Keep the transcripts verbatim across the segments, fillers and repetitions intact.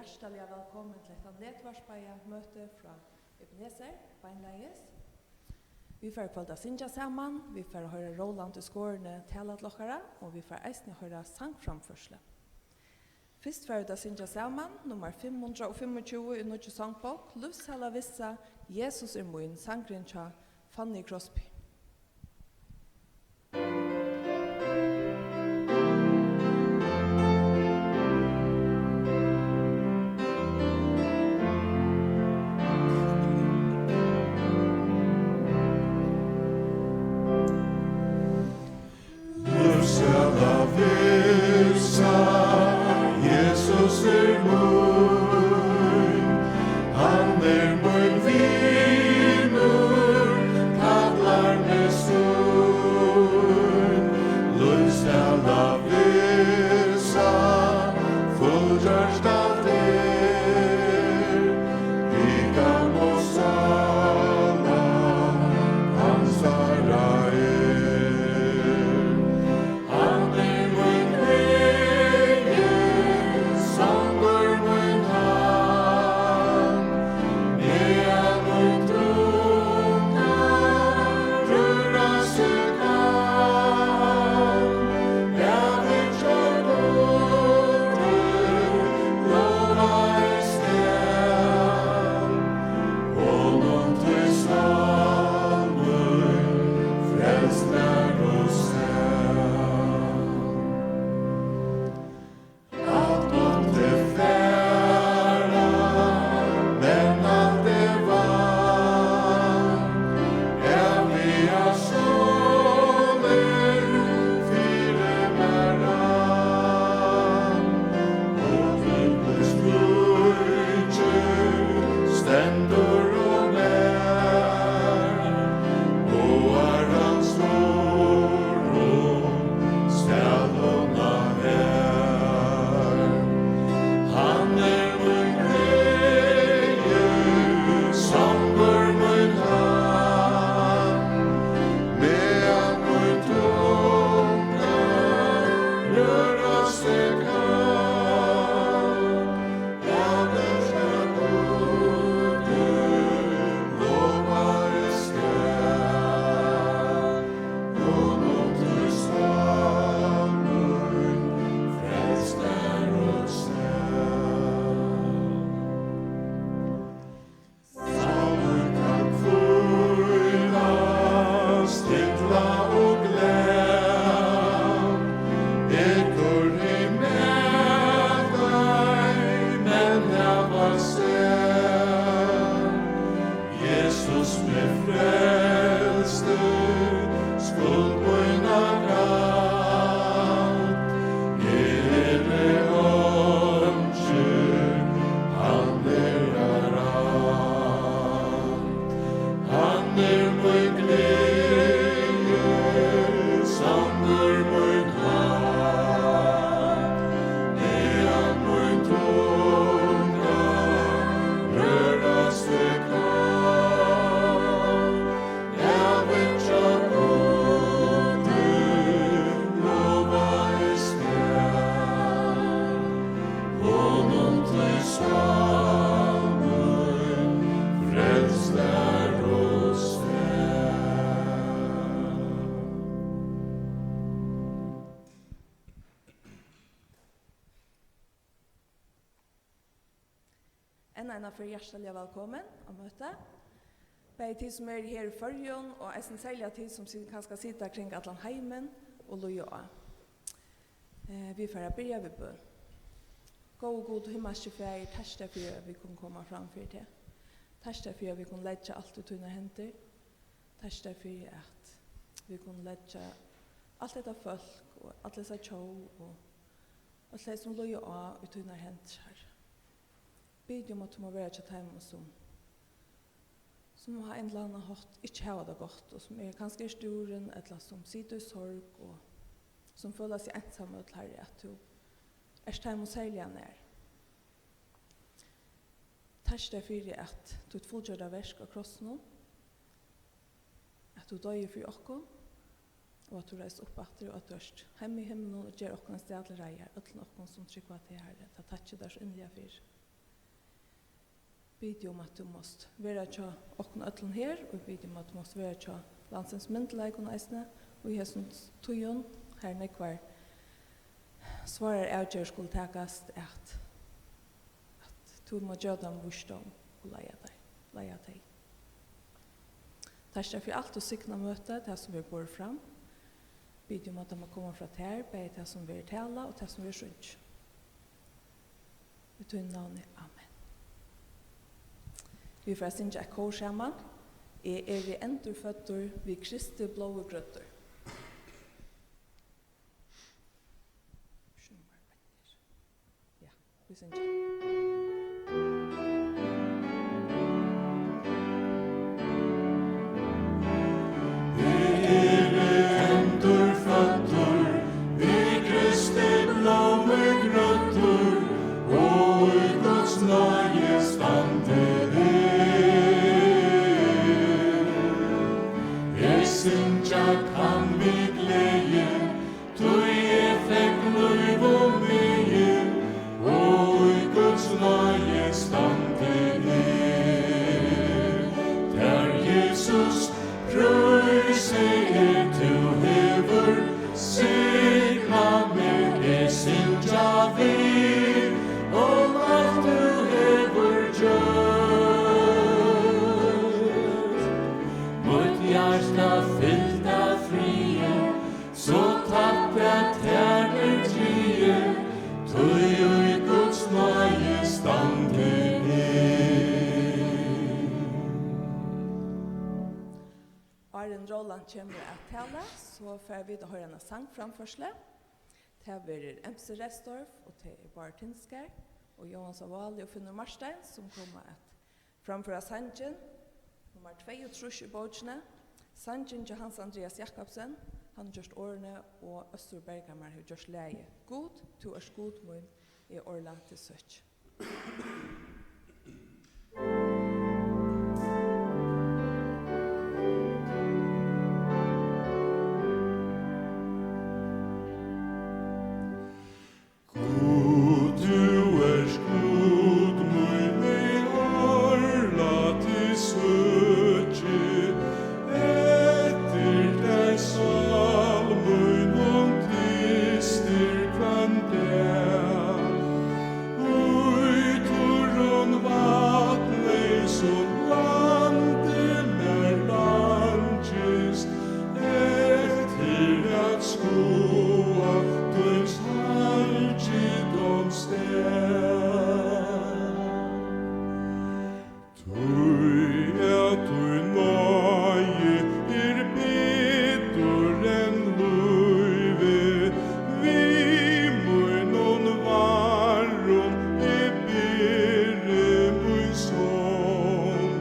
Hjartaliga vælkomin til hetta netvarpaða møti frá Ebenezer beinleiðis. Vit fara í kvøld at syngja saman, vit fara at hoyra Róland í Skorini tala til okkara, og vit fara eisini at hoyra sangframførslu. Fyrst fara vit at syngja saman nummar fimm hundrað og fimmogtjúgu í Nýggju Sangbók, Lívsæla vissa, Jesus er mín, sangurin hjá Fanny Crosby. Lívsæla vissa, Jesus er mín, hann er mín vinur, kallar meg sín. Lívsæla vissa, fullgjørt alt er, Hyggan og sálan hansara er. Hann er mín gleði, sangur mín hann, meðan mín tunga røra seg kann. Ævigt hjá Gudi lovaðist skal, honum tí sál mín frelst var og skal. Alt mátti fara, men alt er vant. Æviga sólin fyri mær rann. Og Dymbisríkið stendur og nær. Boðar hann stórum sælum á Har. Hann er mín gleði, sangur mín hann, meðan mín tunga røra seg kann. Ævigt hjá Gudi lovaðist skal, honum tí sál mín frelst var og skal. Sál mín kann hvíla, stilla og glað, eg turri mæta, men hava sæð. Jesus meg frelsti, skuld mína galt, eg eri eingil, hann er rætt. Hann er mín gleði, sangur mín hann, meðan mín tunga røra seg kann. Ævigt hjá Gudi lovaðist skal, honum tí sál mín frelst var og skal. Enn eina ferð hjartaliga vælkomin á møtið. Bæði tit, sum eru her í Føroyum, og eisini serliga tit, sum sit-, kanska sita kring allan heimin og lýða á. Eh, vit fara at byrja við bøn. Góði Gud og himmalski Faðir, takk tær fyri, at vit kunnu koma fram fyri teg. Takk tær fyri, at vit kunnu leggja alt í tínar hendur. Takk tær fyri, at vit kunnu leggja alt hetta fólk og øll hesa tjóð og øll tey, sum lýða á, í tínar hendur, Harri. Biði um, at tú má vera hjá teimum, sum, sum á ein ella annan hátt ikki hava tað gott, og sum eru kanska eru stúrin, ella sum sita í sorg, og sum føla seg einsamøll, Harri, at tú ert teimum serliga nær. Takk tær fyri, at títt fullgjørda verk á krossinum, at tú doyði fyri okkum, og at tú reist upp aftur, og at tú ert heima í himlinum og ger okkum ein stað til reiðar, øllum okkum, sum trúgva á teg, Harri. Tað takki eg tær so inniliga fyri. biði um, at tú mást vera hjá okkum øllum her, og biði um, at tú mást vera hjá landsins myndugleikum eisini, og í hesum tíðum, har nógvar svárar avgerðir skulu takast, at, at tú má geva teimum vísdóm og leiða teir, leiða tey. Takk fyri alt og signa møtið, tað sum verður borið fram. Biði um, at tað má koma frá tær, bæði tað sum verður talað og tað sum verður sungið. Í tínum navni, amen. Vit fara at syngja eitt kór saman. Eg eri endurføddur, við Kristi blóði grøddur. Ja, vit syngja. Eg eri endurføddur, við Kristi blóði grøddur, og í Guds náði standi eg. Eg syngja kann við gleði, tí eg fekk lív um megi, og í Guds náði standi eg. Tær, Jesus, prísi eg, tú hevur sigrað meg, eg syngja við um alt tú hevur gjørt. Mítt hjarta fylt av friði, so tætt at tær er drígið, tí í Guds náði standi eg. Áðrenn Rólant kemur at tala, so fara vit at hoyra eina sangframførslu. Tað verður M C Restorff, og tað er Bárður Tinskær og Jóansar Váli og Finnur Marstein, sum koma at framføra sangin, nummar tveyogtrýss í bókini. Sangin hjá Hans Andreas Jacobsen, hann hevur gjørt orðini, og Øssur Berghamar hevur gjørt lagið Gud, tú ert Gud mín, eg orðlæti søki. Gud, tú ert Gud mín, eg orðlæti søki, eftir tær sál mín hon tystir hvønn dag. Í turrum vatnleysum landi mær leingist, eftir at skoða tín Heiligdómsstað. Tí at tín náði er betur enn lívið, við mínum varrum eg beri mín song.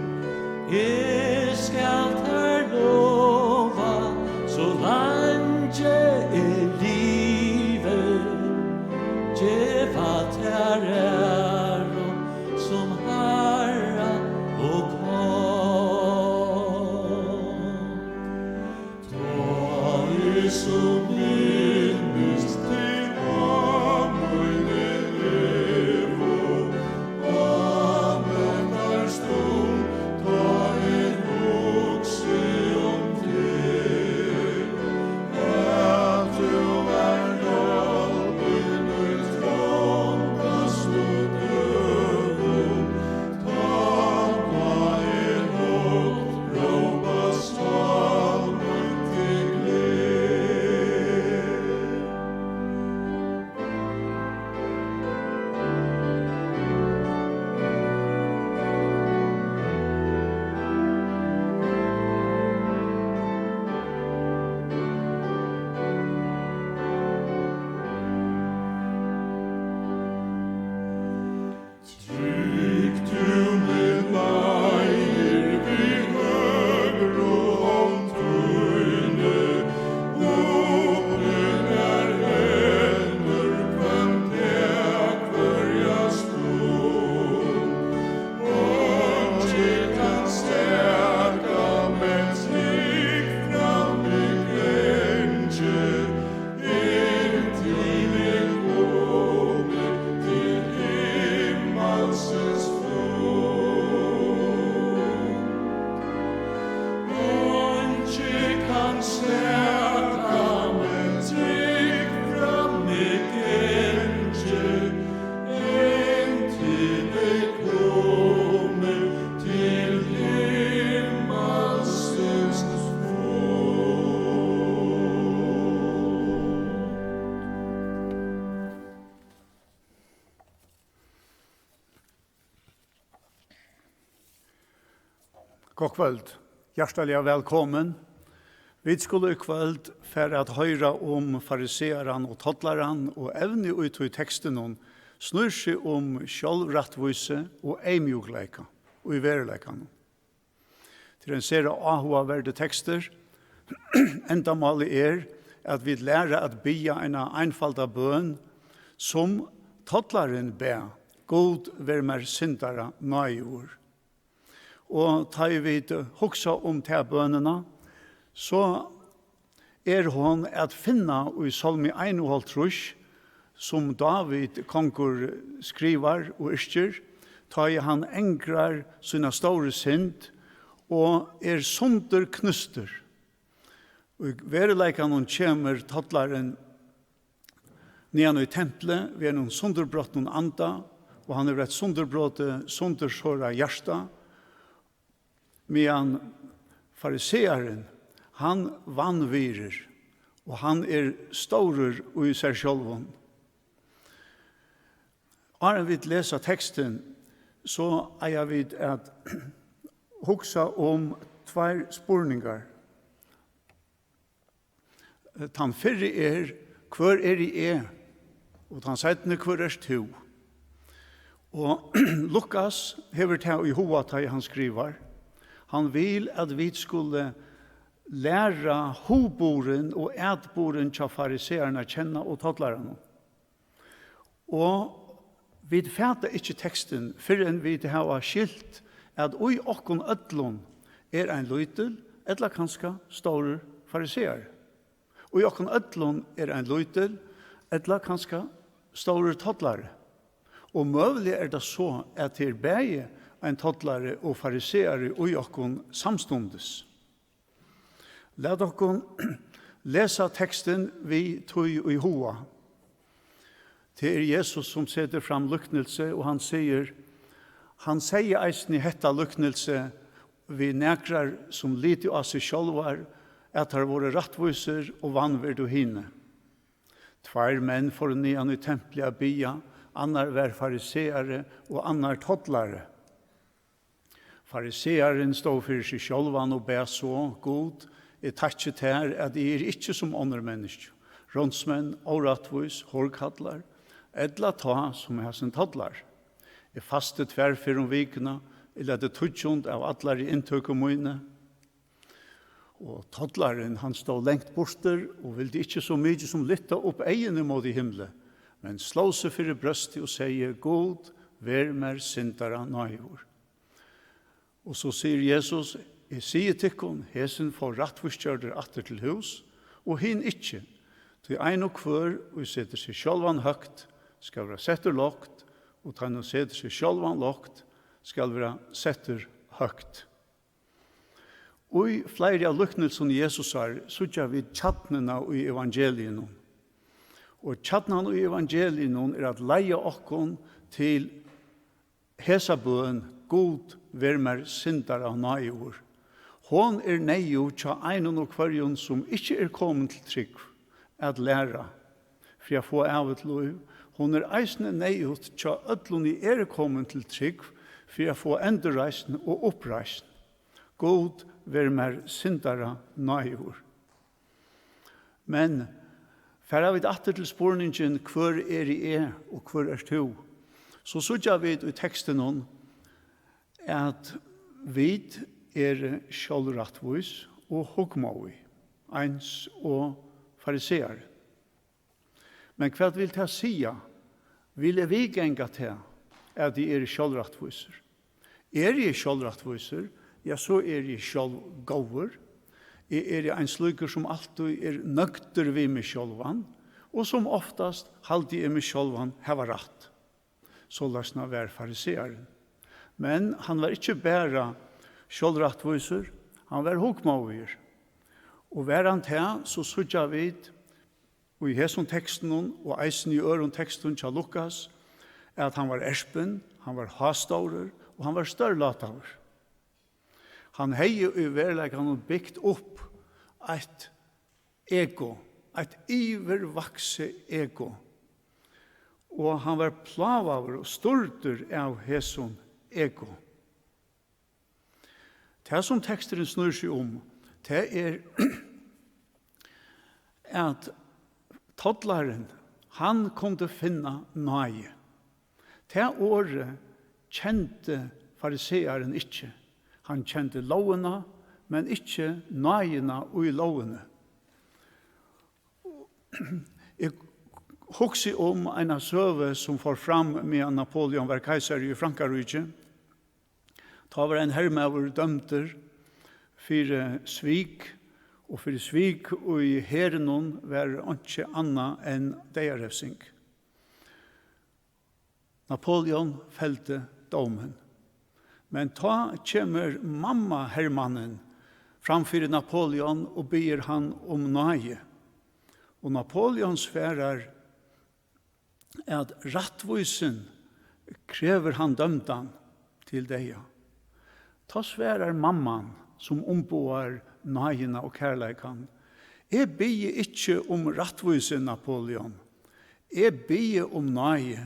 Eg skal tær lova, so leingi eg livi, geva tær æru sum Harra og Kong. Tá eg so minnist teg á míni ævi, á nøktarstund, tá eg hugsi um teg, at tú vart hjálp mín í trongastu døgum, tá má eg hátt rópa sál mín til gleði. Gott kvøld. Hjartaliga vælkomin. Vit skulu í kvøld fara at hoyra um farisearan og tollaran, og evnið í tí tekstinum snýr seg um sjálvrættvísi og eyðmjúkleika í veruleikanum. Tað er ein sera áhugaverdur tekstur. Endamálið er, at vit læra at biðja eina einfalda bøn, sum tollarin bað: Gud, ver mær syndara náðigur. Og tá ið vit hugsa um ta bønina, so er hon at finna í Sálmi einoghálvtrýss, sum Dávid kongur skrivar og yrkir, tá ið hann angrar sína stóru synd og er sundurknústur. Í veruleikanum kemur tollarin niðan í templið við einum sundurbrotnum anda, og hann hevur eitt sundurbrotið, sundursárað hjarta, meðan farisearin, hann vanvirðir, og hann er stórur í sær sjálvum. Áðrenn vit lesa tekstin, so eiga vit at hugsa um tveir spurningar. Tann fyrri er: Hvør eri eg? Og tann seinni: Hvør ert tú? Og Lukas hevur tað í huga, tá ið hann skrivar. Hann vil, at vit skulu læra hugburðin og atburðin hjá farisearanum at kenna og tollaranum. Og vit fata ikki tekstin, fyrr enn vit hava skilt, at í okkum øllum er ein lítil ella kanska stórur fariseari. Í okkum øllum er ein lítil ella kanska stórur tollari. Og møguliga er tað so, at tað er bæði ein tollari og fariseari í okkum samstundis. Lat okkum lesa tekstin við tí í huga. Tað er Jesus, sum setur fram líknilsi, og hann sigur, hann segði eisini hetta líknilsi við nakrar, sum litu á seg sjálvar, at teir vóru rættvísir og vanvirdu hini. Tveir menn fóru niðan í templið at biðja, annar var fariseari og annar tollari. Farisearin stóð fyri seg sjálvan og bað so: Gud, eg takki tær, at eg eri ikki sum onnur menniskju, ránsmenn, órættvís, hárkallar, ella tá sum hasin tollar. Eg fasti tvær ferð um vikuna, eg lati tíggjund av allari inntøku míni. Og tollarin, hann stóð langt burtur og vildi ikki so mikið sum lyfta upp eyguni móti himli, men sló seg fyri brjóstið og segði: Gud, ver mær syndara náðigur. Og so sigur Jesus: Eg sigi tykkum, hesin fór rættvísgjørdur aftur til hús, og hin ikki. Tí ein og hvør, ið setur seg sjálvan høgt, skal verða settur lágt, og tann, ið setur seg sjálvan lágt, skal verða settur høgt. Í fleiri av líknilsum Jesusar síggja vit kjarnuna í evangeliinum. Og kjarnan í evangeliinum er at leiða okkum til hesa bøn: Gud, ver mær syndara náðigur. Hon er neyðug hjá einum og hvørjum, sum ikki er komin til trúgv, at læra fyri at fáa ævigt lív. Hon er eisini neyðug hjá øllum, ið eru komin til trúgv, fyri at fáa endurreisn og uppreisn. Gud, ver mær syndara náðigur. Men fara vit aftur til spurningin: Hvør eri eg og hvør ert tú? So síggja vit í tekstinum, at vit eru sjálvrættvís og hugmóðig, eins og farisearin. Men hvat vil tað siga? Vil eg viðganga tað, at eg eri sjálvrættvísur? Eri eg sjálvrættvísur, ja, so eri eg sjálvgóður. Eg eri ein slíkur, sum altíð er nøgdur við meg sjálvan, og sum oftast haldi eg meg sjálvan hava rætt. Soleiðis var farisearin. Men hann var ikki bara sjálvrættvísur, hann var hugmóðigur. Og var hann tað, so síggja vit í hesum tekstinum og eisini í øðrum tekstum hjá Lukas, at hann var erpin, hann var hástórur og hann var stórlátaður. Hann hevði í veruleikanum bygt upp eitt ego, eitt yvirvaksið ego, og hann var plágaður og stýrdur av hesum ego. Tað, sum teksturin snýr seg um, tað er, at tollarin, hann kundi finna náði. Tað orðið kendi farisearin ikki. Hann kendi lógina, men ikki náðina í lógini. Eg hugsi um eina søgu, sum fór fram, meðan Napoleon var keisari í Frankaríki. Tá var ein hermaður dømdur fyri svik, og fyri svik í herinum var einki annað enn deyðarevsing. Napoleon feldi dómin. Men tá kemur mamma hermannin fram fyri Napoleon og biður hann um náði. Og Napoleon svarar, at rættvísin krevur hann dømdan til deyða. Tá svarar mamman, sum umboðar náðina og kærleikan: "Eg biði ikki um rættvísi, Napoleon. Eg biði um náði."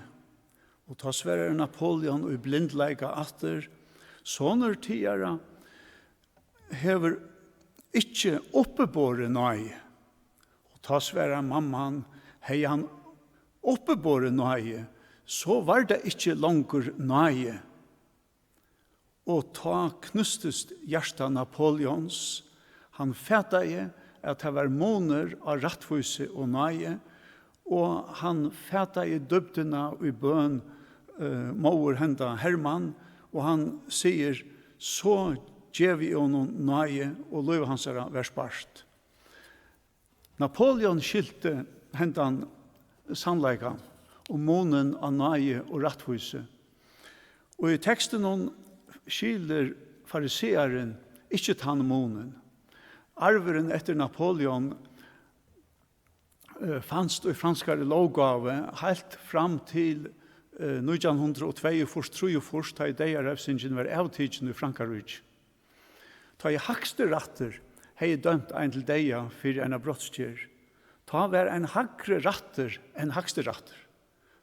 Og tá svarar Napoleon í blindleika aftur: "Sonur tygara hevur ikki uppiborið náði." Og tá svarar mamman: "Hevði hann uppiborið náði, so var tað ikki longur náði." Og tá knústist hjarta Napoleons. Hann fataði, at tað var munur á rættvísi og náði, og hann fataði dýpdina í bøn, eh, móður henda hermann, og hann sigur: "So gevi eg honum náði, og lív hansara var spart." Napoleon skilti hendan sannleika um munin á náði og rættvísi. Og í tekstinum skilur farisearin ikki tann munin. Arvurin eftir Napoleon, eh, fanst í franskari lóggávu heilt fram til, eh, nítjan hundrað og tveyogfýrs, trýogfýrs, tá ið deyðarevsingin var avtikin í Frankaríki. Tá ið hægsti rættur hevði dømt ein til deyða fyri eina brotsgerð, tá var ein hægri rættur enn hægsti rættur.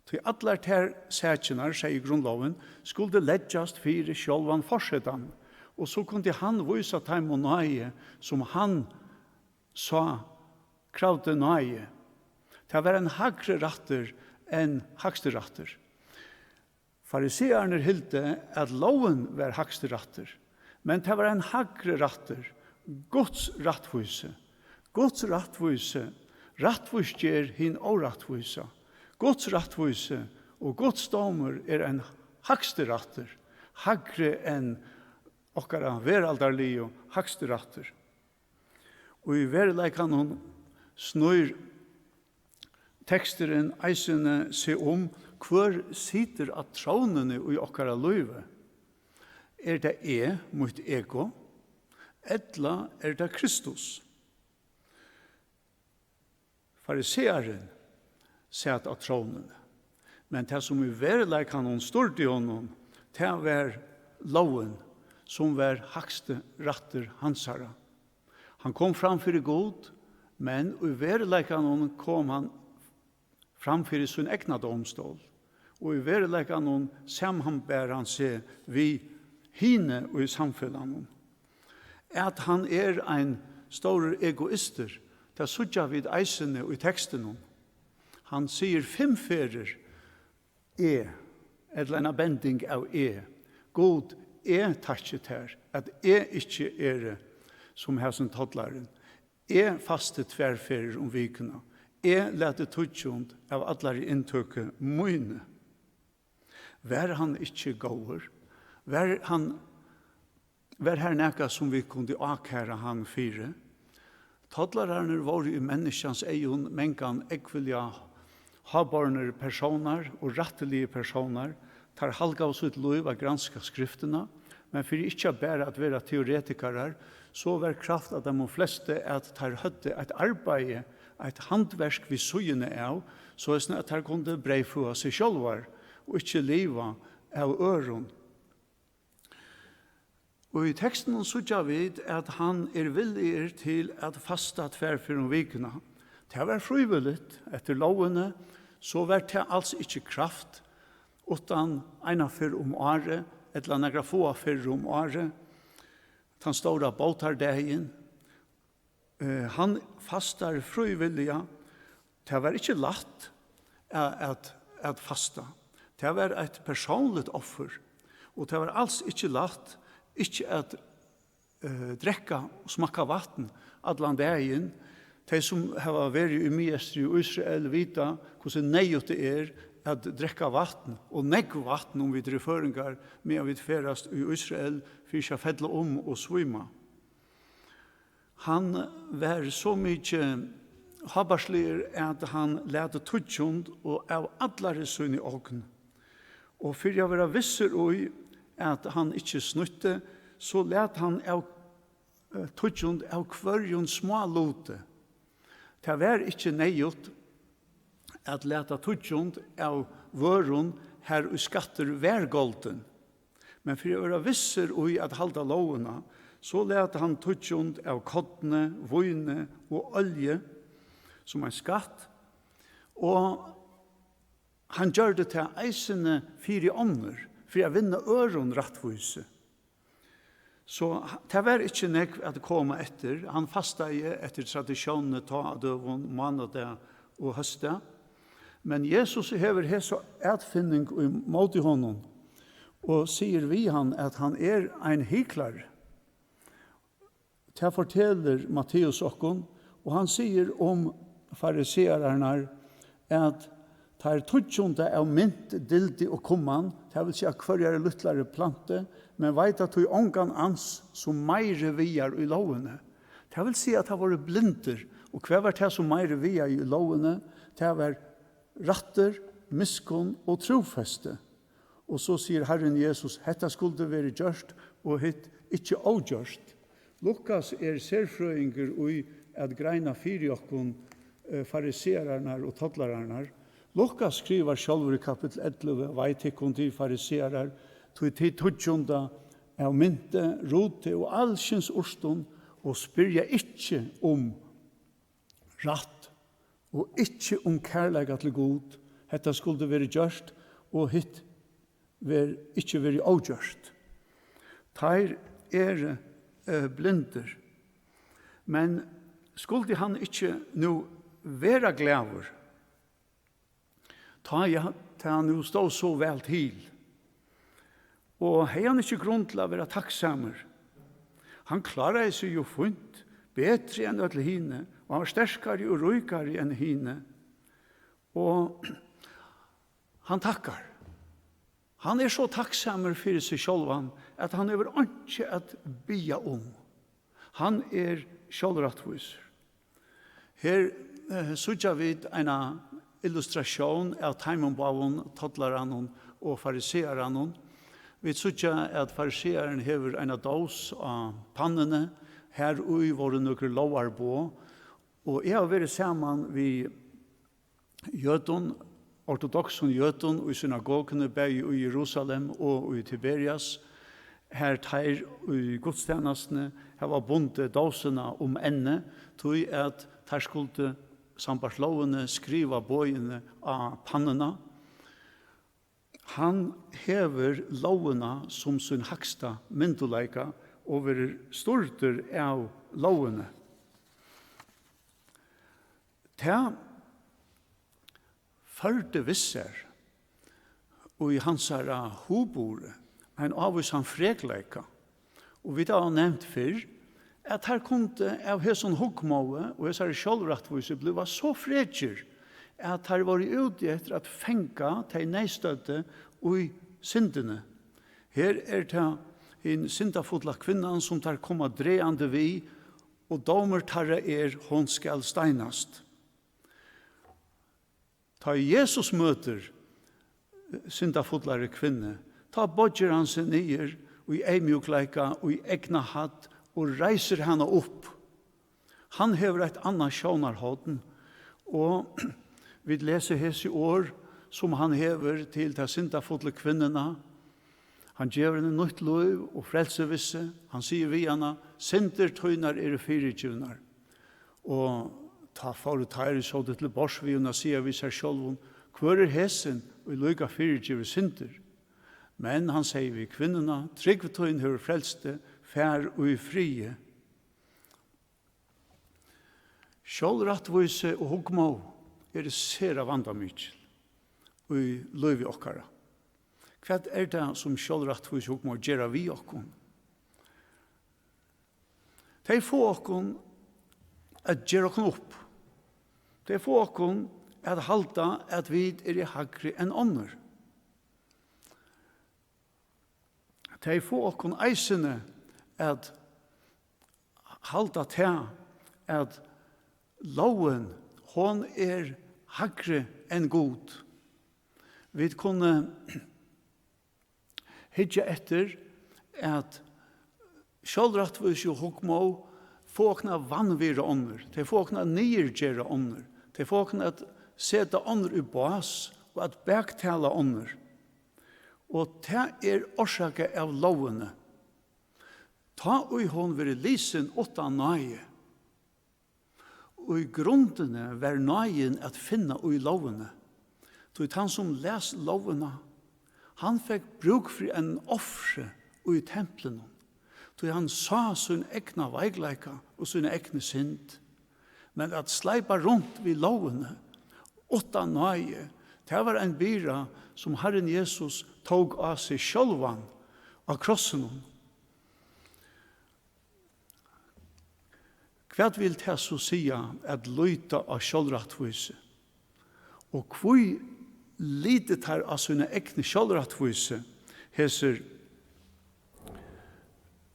Tí allar tær sakirnar, segði grundlógin, skuldu leggjast fyri sjálvan forsetan, og so kundi hann vísa teimum náði, sum hann sá kravdi náði. Tað var ein hægri rættur enn hægsti rættur. Farisearnir hildu, at lógin var hægsti rættur, men tað var ein hægri rættur, Guds rættvísi. Guds rættvísi rættvísger hin órættvísa. Guds rættvísi og Guds dómur er ein hægsti rættur, hægri enn okkara veraldarligu hægsti rættur. Og í veruleikanum snýr teksturin eisini seg um, hvør situr á trónini í okkara lívi. Er tað eg, mítt ego, ella er tað Kristus? Farisearin sat á trónini, men tað, sum í veruleikanum stýrdi honum, tað var lógin, sum var hægsti rættur hansara. Hann kom fram fyri Gud, men í veruleikanum kom hann fram fyri sín egna dómstól, og í veruleikanum samanber hann seg við hini í samfelagnum. At hann er ein stórur egoistur, tað síggja vit eisini í tekstinum. Hann sigur fimm ferðir: "Eg", ella eina bending av "eg". "Gud, eg takki tær, at eg ikki eri sum hasin tollarin. Eg fasti tvær ferðir um vikuna. Eg lati tíggjund av allari inntøku míni." Var hann ikki góður? Var hann, var har nakað, sum vit kundu ákæra hann fyri? Tollararnir vóru í menniskjans eygum mangan ógvuliga hábornir persónar og rættiligir persónar. Teir halgaðu sítt lív at granska skriftina, men fyri ikki at bara at vera teoretikarar, so var kravt at teimum flestu, at teir høvdu eitt arbeiði, eitt handverk við síðuna av, soleiðis at teir kundu breyðføða seg sjálvar og ikki liva av øðrum. Og í tekstinum síggja vit, at hann er villigur til at fasta tvær ferðir um vikuna. Tað var frívilligt eftir lógini, so var tað als ikki kravt, uttan eina ferð um árið, ella nakrar fáar ferðir um árið. tann stóra bótardagin. Eh, hann fastar frívilliga. Tað var ikki lætt a-, at, at fasta. Tað var eitt persónligt offur, og tað var als ikki lætt ikki at, eh, drekka og smakka vatn allan dagin. Tey, sum hava verið í miðeystri og Ísrael, vita, hvussu neyðugt tað er at drekka vatn, og nógv vatn, um vit eru føroyingar, meðan vit ferðast í Ísrael, fyri ikki at fella um og svíma. Hann var so mikið hábærsligur, at hann læt tíggjund og av allari síni ogn. Og fyri at vera vissur í, at hann ikki snýtti, so læt hann av, eh, tíggjund av hvørjum smáluti. Tað var ikki neyðugt at lata tíggjund av vørum, har ið skattur var goldin. Men fyri at vera vissur í at halda lógina, so læt hann tíggjund av korni, víni og olju sum ein skatt, og hann gjørdi tað eisini fyri onnur, fyri at vinna øðrum rættvísi. So h-, tað var ikki nógv at koma eftir. Hann fastaði eftir traditiónini tá á døgum, mánadag og hósdag. Men Jesus hevur hesa atfinning í móti honum og sigur við hann, at hann er ein hyklari. Tað fortelur Matteus okkum, og hann sigur um fariseararnar, at teir tíggjunda av mint, dildi og kumman, tað vil siga hvørjari lítlari plantu, men veita tí ongan ans, sum meiri vigar í lógini. Tað vil siga, at teir vóru blindir, og hvat var tað, sum meiri vigaði í lógini? Tað var rættur, miskunn og trúfesti. Og so sigur Harrin Jesus, hetta skuldi verið gjørt, og hitt ikki ógjørt. Lukas er serfrøðingur í at greina fyri okkum, eh, fariseararnar og tollararnar. Lukas skrivar sjálvur í kapittul ellivu, veit tykkum, tit farisearar, tí tit tíggjunda av mynti, rúti og alskyns urtum, og spyrja ikki um rætt og ikki um kærleika til Gud. Hetta skuldi verið gjørt, og hitt ver-, ikki verið ógjørt. Teir eru, eh, blindir. Men skuldi hann ikki nú vera glaður, tá ið tað nú stóð so væl til? Og hevði hann ikki grund til at vera takksamur? Hann kláraði seg jú fínt, betri enn øll hini, og hann var sterkari og ríkari enn hini. Og hann takkar. Hann er so takksamur fyri seg sjálvan, at hann hevur einki at biðja um. Hann er sjálvrættvísur. Her, eh, síggja vit eina illustratión av teimum báðum, tollaranum og farisearanum. Vit síggja, at farisearin hevur eina dós á pannuni, har í vóru nøkur lógarboð, og eg havi verið saman við jødum, ortodoksum jødum í synagoguni, bæði í Jerusalem og í Tiberias, har teir í gudstænastuni hava bundið dósina um ennið, tí at teir skuldu sambært lógini skriva boðini á pannuna. Hann hevur lógina sum sín hægsta myndugleika og verður stýrdur av lógini. Tað førdi við sær í hansara hugburði ein ávísan frekleika. Og vit hava nevnt fyrr, at teir kundu av hesum hugmóði og hesari sjálvrættvísi bliva so frekir, at teir vóru úti eftir at fanga tey neyðstøddu í syndini. Her er tað hin syndafulla kvinnan, sum teir koma dragandi við, og dómur teirra er, hon skal steinast. Tá Jesus møtir syndafullari kvinnu, tá boyggir hann seg niður í eyðmjúkleika, í eygnahædd og reisir hana upp. Hann hevur eitt annað sjónarhorn, og vit lesa hesi orð, sum hann hevur til ta syndafullu kvinnuna. Hann gevur henni nýtt lív og frelsivissi. Hann sigur við hana: "Syndir tínar eru fyrigivnar." Og tá fóru teir, ið sótu til borðs við honum, at siga við sær sjálvum: "Hvør er hesin, ið líka fyrigevur syndir?" Men hann segði við kvinnuna: "Trúgv tín hevur frelst teg, Far í friði. Sjálvrættvísi og hugmóð eru sera vandamikil í lívi okkara. Hvat er tað, sum sjálvrættvísi og hugmóð gera við okkum? Tey fáa okkum at gera okkum upp. Tey fáa okkum at halda, at vit eru hægri enn onnur. Tey fáa okkum eisini at halda tað, at lógin, hon er hægri enn Gud. Vit kunnu hyggja eftir, at sjálvrættvísi og hugmóð fáa okkum at vanvirða onnur. Tey fáa okkum at niðurgera onnur. Tey fáa okkum at seta onnur í bás og at baktala onnur. Og tað er orsakað av lógini. Tá ið hon verður lisin uttan náði. Í grundini var náðin at finna í lógini, tí tann, sum las lógina, hann fekk brúk fyri einum ofri í templinum, tí hann sá sín egna veikleika og sína egnu synd. Men at sleipa runt við lógini uttan náði, tað var ein byrða, sum Harrin Jesus tók á seg sjálvan á krossinum. Hvat vil tað so siga at líta á sjálvrættvísi? Og hví litu teir á sína egnu sjálvrættvísi, hesir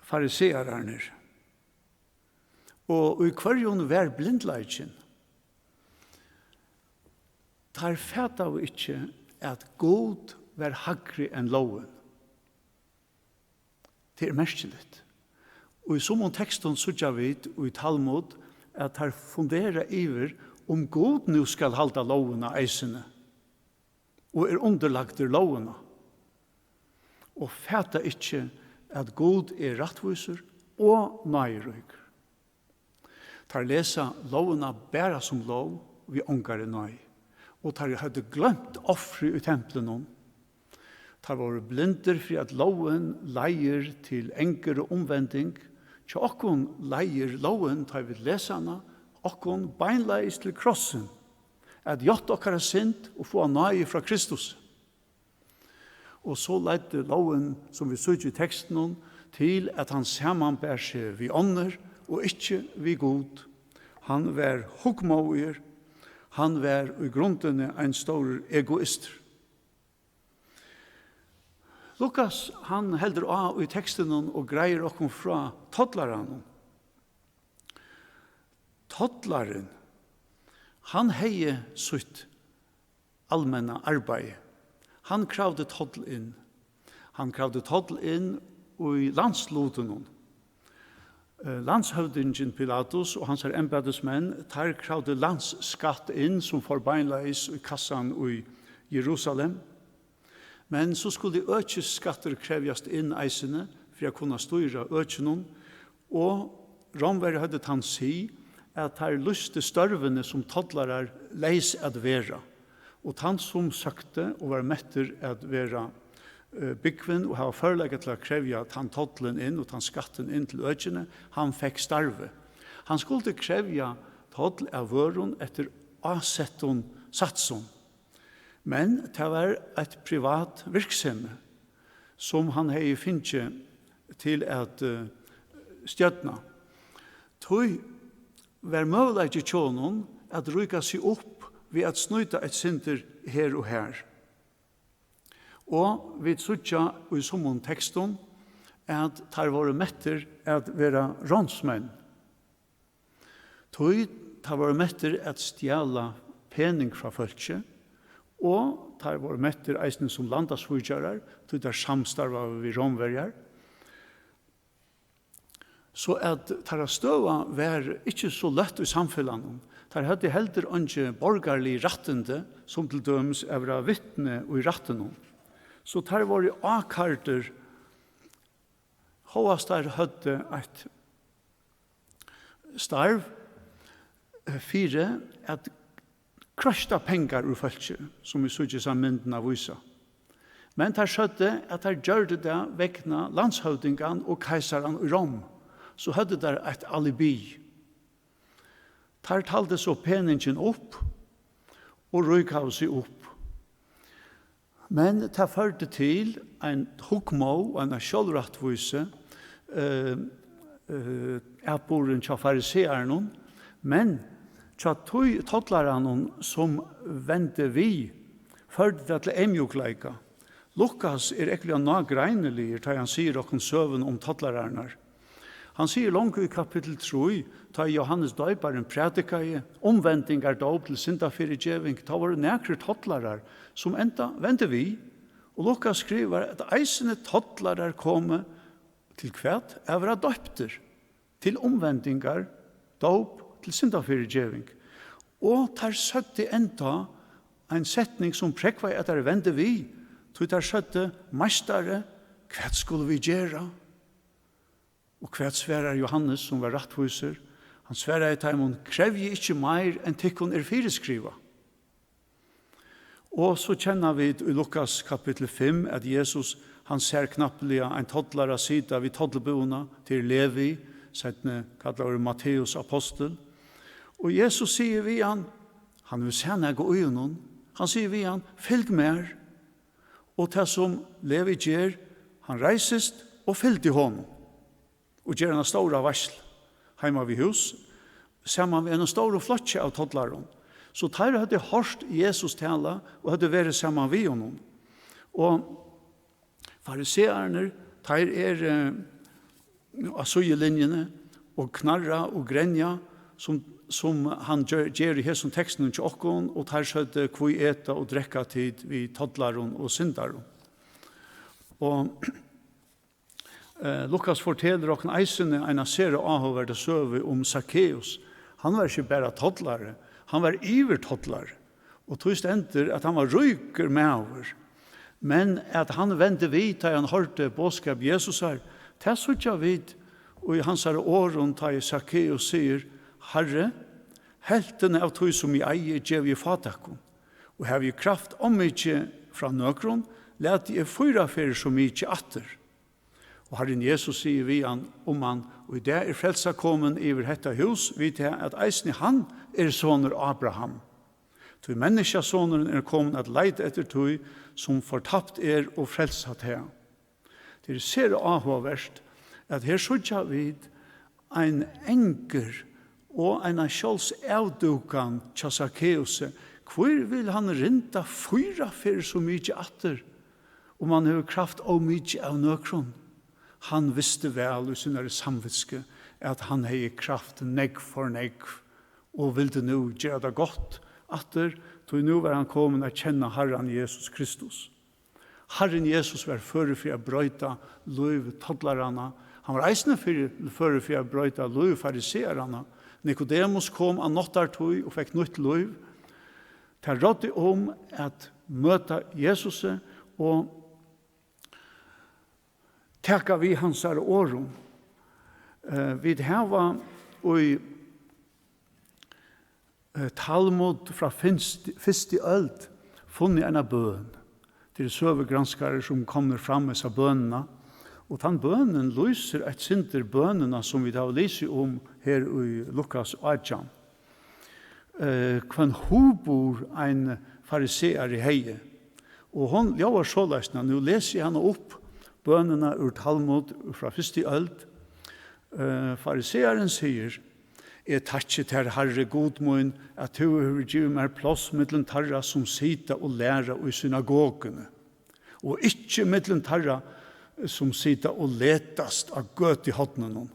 fariseararnir? Og í hvørjum var blindleikin? Teir fataðu ikki, at Gud var hægri enn lógin. Tað er merkiligt. Og í summum tekstum síggja vit í Talmud, at teir fundera yvir, um Gud nú skal halda lógina eisini, og er undirlagdur lógina, og fata ikki, at Gud er rættvísur og náðiríkur. Teir lesa lógina bara sum lóg við ongari náði, og teir høvdu gloymt ofrið í templinum. Teir vóru blindir fyri, at lógin leiðir til angur og umvending. Hjá okkum leiðir lógin, tá vit lesa hana, okkum beinleiðis til krossin, at játta okkara synd og fáa náði frá Kristus. Og so leiddi lógin, sum vit síggja í tekstinum, til, at hann samanbar seg við onnur og ikki við Gud. Hann var hugmóður, hann var í grundini ein stórur egoistur. Lukas, hann heldur á í tekstinum og greiðir okkum frá tollaranum. Tollarin, hann hevði sítt almenna arbeiði. Hann kravdi toll inn. Hann kravdi toll inn í landslutinum. Eh, landshøvdingin Pilatus og hansara embætismenn, teir kravdu landsskatt inn, sum fór beinleiðis í kassan í Jerusalem. Men so skuldi økisskattur krevjast inn eisini fyri at kunna stýra økinum, og Rómverjar høvdu tann sið, at teir lýstu størvini sum tollarar leys at vera, og tann, sum søkti og var mettur at vera, eh, búgvin og hava førleika til at krevja tann tollin inn og tann skattin inn til økini, hann fekk starvið. Hann skuldi krevja toll av vørum eftir ásettum satsum. Men tað var eitt privat virksemi, sum hann hevði fingið til at, eh, stjórna. Tí var møguleiki hjá honum at ríka seg upp við at snýta eitt sindur her og har. Og vit síggja í summum tekstum, at teir vóru mettir at vera ránsmenn. Tí teir vóru mettir at stjala pening frá fólki, og teir vóru mettir eisini sum landasvíkjarar, tí teir samstarvaðu við Rómverjar. So at teirra støða var ikki so løtt í samfelagnum. Teir høvdu heldur eingi borgarlig rættindi, sum til dømis at vera vitni í rættinum. So teir vóru ákærdir, hóast teir høvdu eitt starv, eh, fyri at kroysta pengar úr fólki, sum vit síggja hesa myndina vísa. Men teir søgdu, at teir gjørdu tað vegna landshøvdingan og keisaran í Rom. So høvdu teir eitt alibi. Teir taldu so peningin upp og ríkaðu seg upp. Men tað førdi til ein hugmóð og eina sjálvrættvísi, eh, eh, atburðin hjá farisearunum, men hjá tí tollaranum, sum vendi við, førdi tað til eyðmjúkleika. Lukas er ógvuliga nágreiniligur, tá hann sigur okkum søguna um tollararnar. Hann sigur longu í kapittul trý, tá Jóhannes Doyparin prædikaði umvendingardóp til syndafyrigeving, tá vóru nakrir tollarar, sum enda vendu við, og Lukas skrivar, at eisini tollarar komu til hvat? At vera doyptir til umvendingar, dóp, til syndafyrigeving. Og teir søgdu enda ein setning, sum prógvaði, at teir vendu við, tí teir søgdu: Meistari, hvat skulu vit gera? Og hvat svarar Jóhannes, sum var rættvísur? Hann svaraði teimum: Krevjið ikki meir, enn tykkum er fyriskrivað. Og so kenna vit í Lukas kapittul fimm, at Jesus, hann sær knappliga ein tollara sita við tollbúðina, tað er Levi, seinni kallaður Matteus apostul. Og Jesus sigur við hann, hann hevur sæð nakað í honum, hann sigur við hann: Fylg mær. Og tað, sum Levi ger, hann reisist og fylgdi honum og ger eina stóra veitslu heima við hús, saman við einum stórum flokki av tollarum. So teir høvdu hoyrt Jesus tala og høvdu verið saman við honum. Og fariseararnir, teir eru, eh, á síðulinjuni og knarra og grenja, sum, sum hann ger, ger í hesum tekstinum hjá okkum, og teir søgdu: Hví eta og drekka tit við tollarum og syndarum? Og Eh, Lukas fortelur okkum eisini eina sera áhugaverda søgu um Sakkeus. Hann var ikki bara tollari, hann var yvirtollari. Og tí stendur, at hann var ríkur maður. Men at hann vendi við, tá hann hoyrdi boðskap Jesusar, tað síggja vit í hansara orðum, tá ið Sakkeus sigur: Harri, helvtina av tí, sum eg eigi, gevi eg fátækum, og havi eg kravt ov mikið frá nøkrum, lati eg fýra ferðir so mikið aftur. Og Harrin Jesus sigur við hann, um hann: Og í dag er frelsa komin yvir hetta hús, við tað at eisini hann er sonur Abraham. Tí Menniskjasonurin er komin at leita eftir tí, sum fortapt er, og frelsa tað. Tað er sera áhugavert, at her síggja vit ein angur og eina sjálvsavdúkan hjá Sakkeusi. Hví vil hann rinda fýra ferðir so mikið aftur, um hann hevur kravt ov mikið av nøkrum? Hann visti væl í sínari samvitsku, at hann hevði kravt nógv for nógv, og vildi nú gera tað gott aftur, tí nú var hann komin at kenna Harran Jesus Kristus. Harrin Jesus var førur fyri at broyta lív tollaranna. Hann var eisini fyri, førur fyri at broyta lív farisearanna. Nikodemus kom á náttartíð og fekk nýtt lív. Tað ráddi um at møta Jesusi og taka við hansara orðum. Eh, vit hava í, eh, Talmud frá fyrst-, fyrstu øld funnið eina bøn. Tað eru søgugranskarar, sum komnir fram við hesa bønina, og tann bønin lýsir eitt sindur bønina, sum vit hava lisið um her í Lukas átjan. Eh, hvønn hugburð ein fariseari hevði. Og hon ljóðar soleiðis, nú lesi eg hana upp, bønina úr Talmud frá fyrstu øld. Eh, farisearin sigur: Eg takki tær, Harri Gud mín, at tú hevur givið mær pláss millum teirra, sum sita og læra í synagoguni, og ikki millum teirra, sum sita og letast á gøtuhornunum.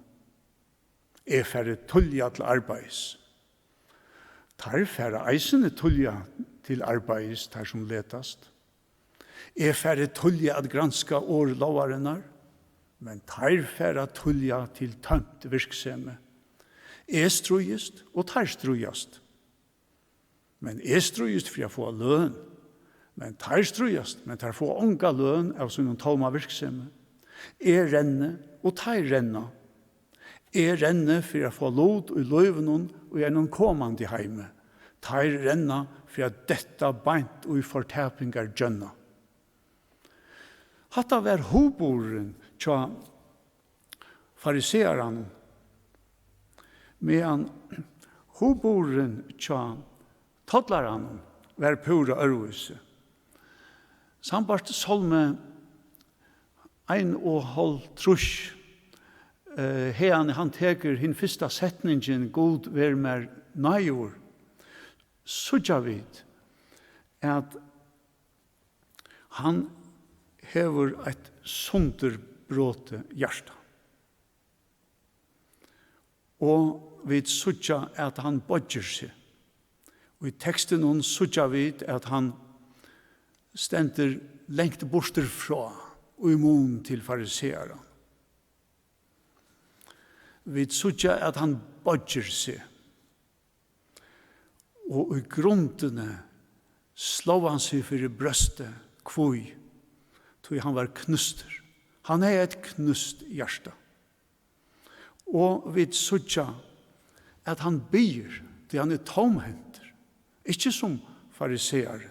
Eg fari tíðliga til arbeiðis. Teir fara eisini tíðliga til arbeiðis, teir sum letast. Eg fari tíðliga at granska orð lógarinnar, men teir fara tíðliga til tómt virksemi. Eg stríðist, og teir stríðast. Men eg stríðist fyri at fáa løn. Men teir stríðast, men teir fáa onga løn av sínum tóma virksemi. Eg renni, og teir renna. Eg renni fyri at fáa lut í lívinum í einum komandi heimi. Teir renna fyri at detta beint í fortapingargjónna. Hatta var hugburðurin hjá farisearanum, meðan hugburðurin hjá tollaranum var púra øðrvísi. Sambært Sálmi einoghálvtrýss, eh, haðani hann tekur hin fyrsta setningin, "Gud, ver mær náðigur", síggja vit, at hann hevur eitt sundurbrotið hjarta. Og vit síggja, at hann boyggir seg. Og í tekstinum síggja vit, at hann stendur langt burtur frá í mun til farisearan. Vit síggja, at hann boyggir seg. Og í grundini sló hann seg fyri brjóstið. Hví? Tí hann var knústur. Hann hevði eitt knúst hjarta. Og vit síggja, at hann biður, tí hann er tómhentur. Ikki sum farisearin.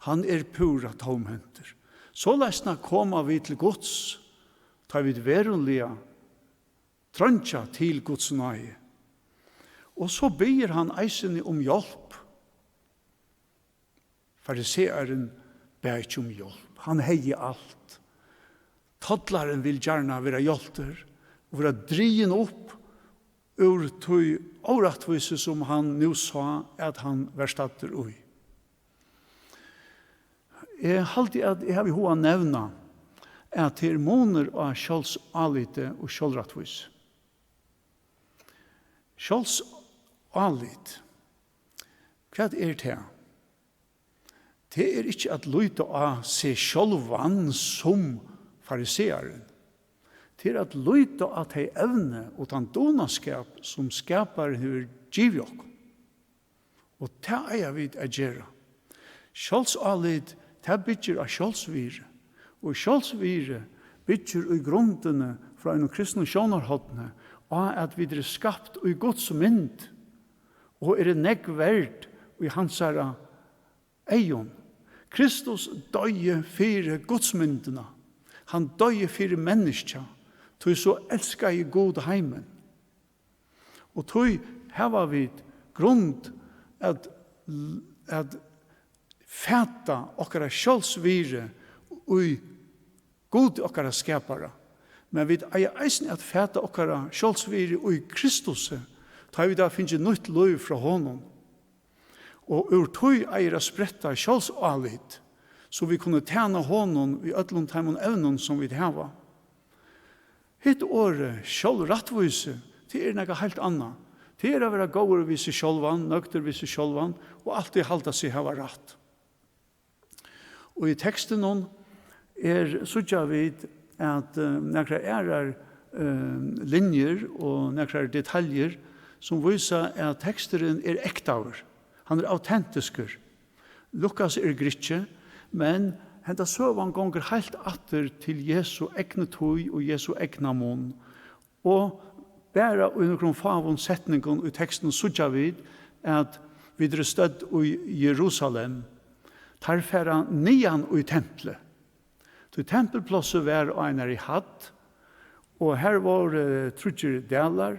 Hann er púra tómhentur. Soleiðisna koma vit til Guds, tá vit veruliga treingja til Guds náði. Og so biður hann eisini um hjálp. Farisearin bað ikki um hjálp. Hann hevði alt. Tollarin vil gjarna vera hjálptur og vera drigin upp úr tí órættvísi, sum hann nú sá, at hann var staddur í. Eg haldi, at eg havi hug at nevna, at tað er munur á sjálvsáliti og sjálvrættvísi. Sjálvsálit, hvat er tað? Tað er ikki at líta á seg sjálvan sum farisearin. Tað er at líta á tey evni og tann dugnaskap, sum Skaparin hevur givið okkum. Og tað eiga vit at gera. Sjálvsálit, tað byggir á sjálvsvirði. Og sjálvsvirði byggir í grundini, frá einum kristnum sjónarhorni, á, at vit eru skapt í Guds mynd og eru nógv verd í hansara eygum. Kristus doyði fyri Guds myndina. Hann doyði fyri menniskja, tí so elskaði Gud heimin. Og tí hava vit grund at, at fata okkara sjálvsvirði í Gud, okkara skapara. Men vit eiga eisini at fata okkara sjálvsvirði í Kristusi, tá vit hava fingið nýtt lív frá honum. Og úr tí eigur at spretta sjálvsálit, so vit kunnu tæna honum í øllum teimum evnum, sum vit hava. Hitt orðið, sjálvrættvísi, tað er nakað heilt annað. Tað er at vera góður við seg sjálvan, nøgdur við seg sjálvan og altíð halda seg hava rætt. Og í tekstinum er, síggja vit, at, eh, nakrar aðrar, eh, linjur og nakrar detaljur, sum vísa, at teksturin er ektaður. Hann er autentiskur. Lukas er grikki, men henda søgan gongur heilt aftur til Jesu egnu tíð og Jesu egna mun. Og bara í nøkrum fáum setningum í tekstinum síggja vit, at vit eru stødd í Jerusalem. Teir fara niðan í templið. Tí tempulplássið var á einari hædd, og har vóru tríggir dalar,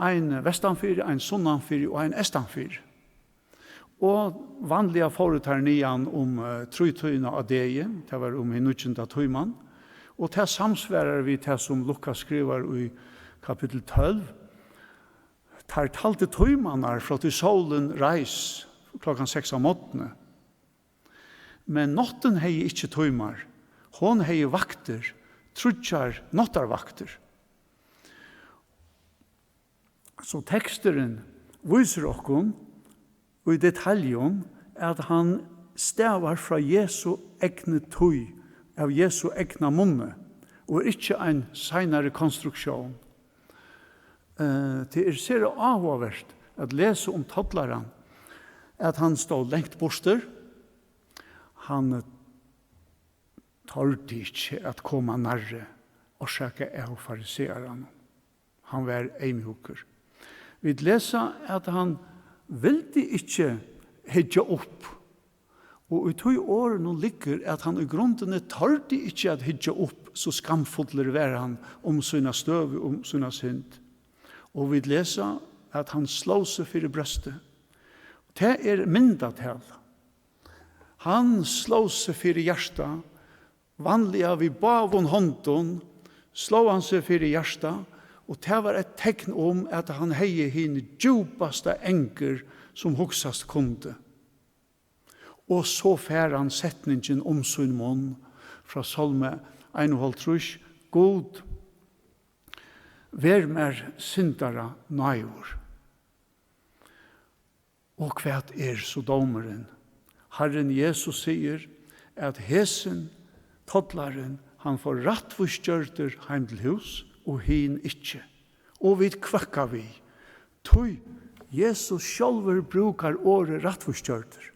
ein vestanfyri, ein sunnanfyri og ein eystanfyri. Og vanliga fóru teir niðan um, eh, trítíðina á degi, tað var um hin níggjunda tíman, og tað samsvarar við tað, sum Lukas skrivar í kapittul tólv. Teir taldu tímarnar, frá tí sólin reis klokkan seks á morgni. Men náttin hevði ikki tímar, hon hevði vaktir, tríggjar náttarvaktir. So teksturin vísir okkum í detaljum, at hann stavar frá Jesu egnu tíð, av Jesu egna munni, og er ikki ein seinari konstruktión. Eh, tað er sera áhugavert at lesa um tollaran, at hann stóð langt burtur, hann tordi ikki at koma nærri, orsakað av farisearanum. Hann var eyðmjúkur. Vit lesa, at hann vildi ikki hyggja upp, Og í tí orðunum liggur, at hann í grundini tordi ikki at hyggja upp, so skamfullur var hann um sína støðu, um sína synd. Og vit lesa, at hann sló seg fyri brjóstið. Tað er myndatala. Hann sló seg fyri hjartað, vanliga við báðum hondum, sló hann seg fyri hjartað, og tað var eitt tekn um, at hann hevði hin djúpasta angur, sum hugsast kundi. Og so fær hann setningin um sín munn frá Sálmi einoghálvtrýss: Gud, ver mær syndara náðugur. Og hvat er so dómurin? Harrin Jesus sigur, at hesin tollarin, hann fór rættvísgjørdur heim til hús, og hin ikki. Og vit kvøkka við, tí Jesus sjálvur brúkar orðið rættvísgjørdur.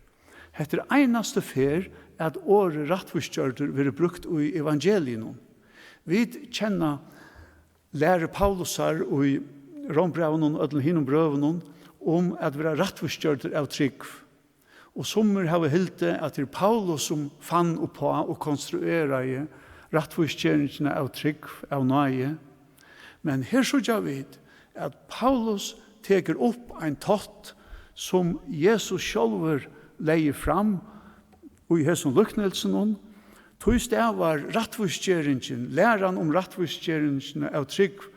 Hetta er einastu ferð, at orðið rættvísgjørdur verður brúkt í evangeliunum. Vit kenna læru Paulusar í Rómbrævinum og øllum hinum brøvunum um at vera rættvísgjørdur av trúgv. Og summir hava hildið, at tað er Paulus, sum fann uppá og konstrueraði rættvísgeringina av trúgv av náði. Men her síggja vit, at Paulus tekur upp ein tátt, sum Jesus sjálvur legði fram í hesum líknilsinum. Tí stavar rættvísgeringin, læran um rættvísgeringina av trúgv,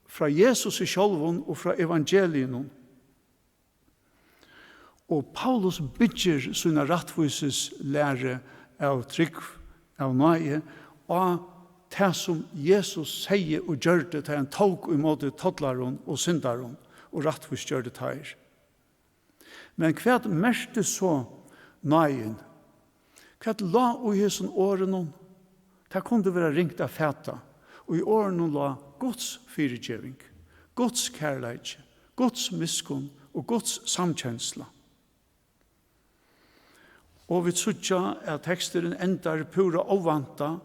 frá Jesusi sjálvum og frá evangeliunum. Og Paulus byggir sína rættvísislæru av trúgv, av náði, á tað, sum Jesus segði og gjørdi, tá hann tók ímóti tollarum og syndarum og rættvísgjørdi teir. Men hvat merkti so náðin? Hvat lá í hesum orðunum? Tað kundi vera ringt at fata. Og í orðunum lá Guds fyrigeving, Guds kærleiki, Guds miskunn og Guds samkensla. Og vit síggja, at teksturin endar púra óvæntað.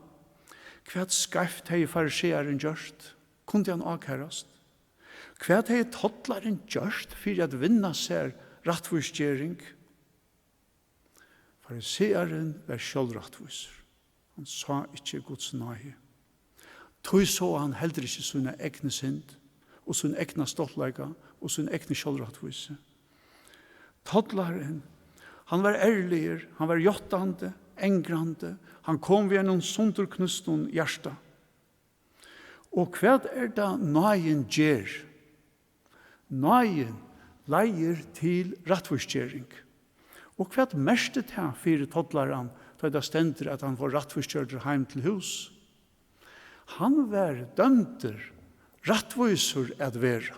Hvat skeivt hevði farisearin gjørt? Kundi hann ákarast? Hvat hevði tollarin gjørt fyri at vinna sær rættvísgering? Farisearin var sjálvrættvísur. Hann sá ikki Guds náði. Tí sá hann heldur ikki sína egnu synd og sín egna stoltleika og sín egnu sjálvrættvísi. Tollarin, hann var ærligur, hann var játtandi, angrandi, hann kom við einum sundurknústum hjarta. Og hvat er tað, náðin ger? Náðin leiðir til rættvísgering. Og hvat merkti tað fyri tollaran, tá tað stendur, at hann fór rættvísgjørdur heim til hús? Hann var dømdur rættvísur at vera.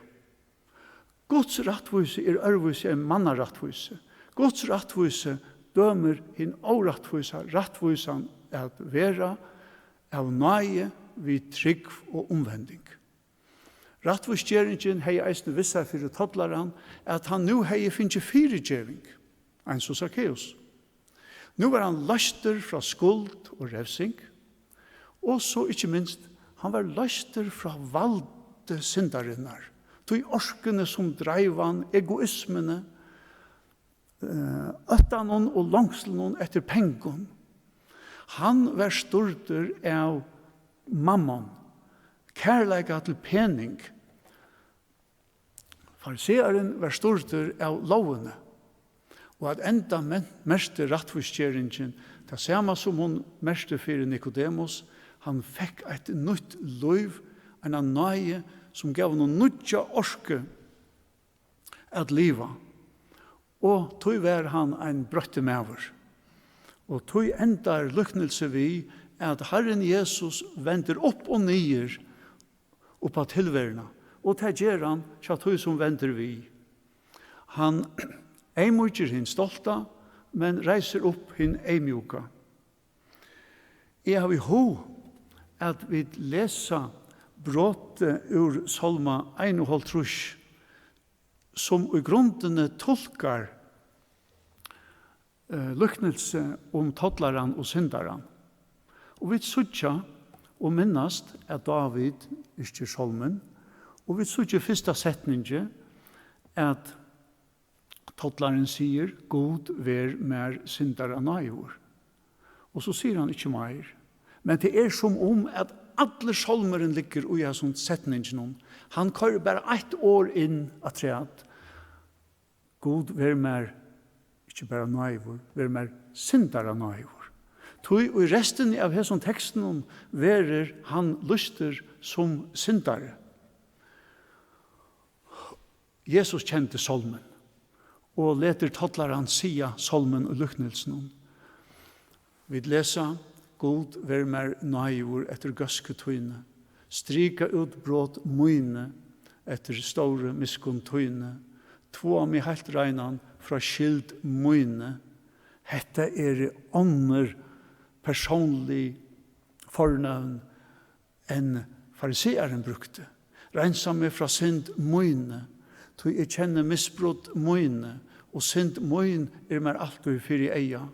Guds rættvísi er øðrvísi enn mannarættvísi. Guds rættvísi dømir hin órættvísa rættvísan at vera av náði við trúgv og umvending. Rættvísgeringin hevði eisini við sær fyri tollaran, at hann nú hevði fingið fyrigeving, eins og Sakkeus. Nú var hann loystur frá skuld og revsing, og so ikki minst, hann var loystur frá valdi syndarinnar, tí orkuni, sum dreiv hann, egoismuni, eh, óttanum og longslinum eftir pengum. Hann var stýrdur av mammon, kærleika til pening. Farisearin var stýrdur av lógini, og at enda men-, merkti rættvísgeringin tað sama, sum hon merkti fyri Nikodemus. Hann fekk eitt nýtt lív, eina náði, sum gav honum nýggja orku at liva. Og tí var hann ein broyttur maður. Og tí endar líknilsið við, at Harrin Jesus vendir upp og niður upp á tilveruna, og tað ger hann hjá tí, sum vendir við. Hann eyðmýkir hin stolta, men reisir upp hin eyðmjúka. Eg havi hug, at vit lesa brotið úr Sálma einoghálvtrýss, sum í grundini tulkar, eh, líknilsi um tollaran og syndaran. Og vit síggja og minnast, at Dávid yrkir sálmin, og vit síggja í fyrsta setningi, at Tollarin sigur: "Gud, ver mær syndara náðigur." Og so sigur hann ikki meir. Men tað er, sum um at allur sálmurin liggur í hasum setninginum. Hann koyrir bara eitt orð inn afturat: "Gud, ver mær ikki bara náðigur, ver mær syndara náðigur." Tí í restini av hesum tekstinum verður hann lýstur sum syndari. Jesus kendi sálmin og letur tollaran siga sálmin í líknilsinum. Vit lesa: "Gud, ver mær náðigur eftir góðsku tíni. Strika út brot míni eftir stóru miskunn tíni. Tváa meg heilt reinan frá skyld míni." Hetta eru onnur persónlig fornøvn enn farisearin brúkti. "Reinsa meg frá synd míni, tí eg kenni misbrot míni, og synd mín er mær altíð fyri eyga.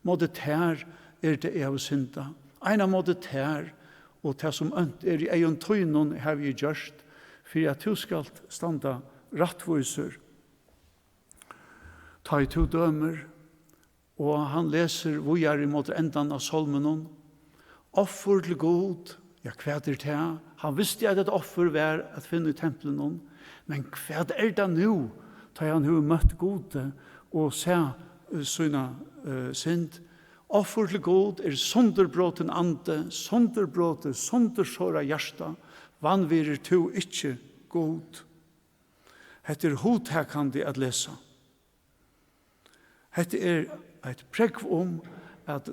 Móti tær er tað, eg havi syndað. Eina móti tær, og tað, sum ónt er í eygum tínum, havi eg gjørt, fyri at tú skalt standa rættvísur, tá ið tú dømir." Og hann lesur víðari móti endan av sálminum: "Offur til Gud, ja, hvat er tað?" Hann visti, at eitt offur var at finna í templinum. Men hvat er tað nú, tá hann hevur møtt Gudi og sæð, eh, sína, eh, synd? "Offur til Gud er sundurbrotin andi, sundurbrotin, sundursárað hjarta, vanvirðir tú ikki Gud?" Hetta er hugtakandi at lesa. Hetta er eitt prógv um, at